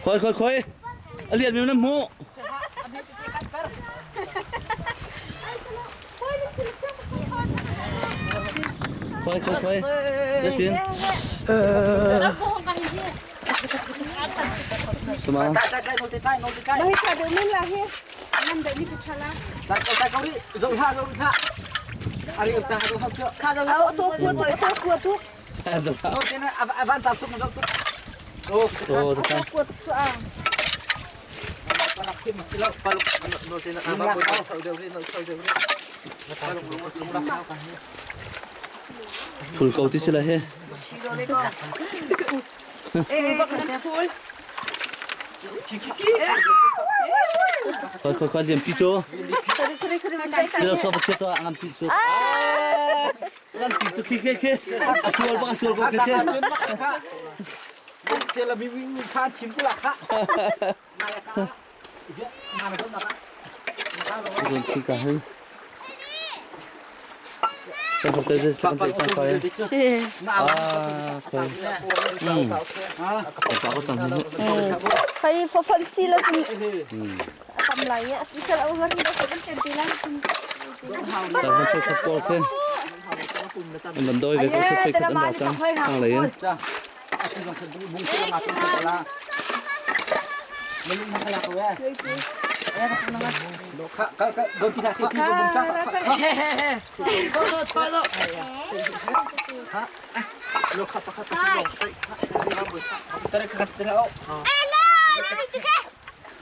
Khoi khoi khoi. A lian mi na hmuh. Khoi khoi khoi. Zetin? Sama. Bahai sa deuh men la hi. Nan deuh ni thala. Kha tu ku tu tu ku tu. Oh, tu Tu ku tu su a. Phul ko ti si la he. Khoi khoi khoi lian pi cu. Sila so bak to ngan pi cu. Ngan pi cu khi khi khi. A sual bak a sual bak khi khi. Khi ka hei. Kan thok te kan te cang kai. Ah, kai. Kan pa ko cang hi. Khai fo fon si la sun. Tam lai ya. Sel au har ni kan ten ti la. Ta kan thok thok ko khe. An doi ve ko thok thok an ba cang. Ang lei in.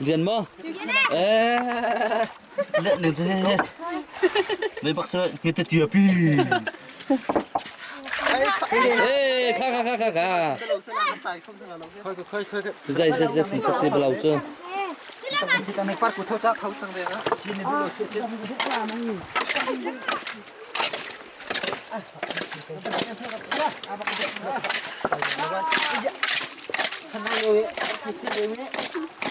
Lian maw? Eh, let ning che. Mei bak se nge te tia pi. Eh, kha kha kha kha kha. Zai zai zai sing se belau chu.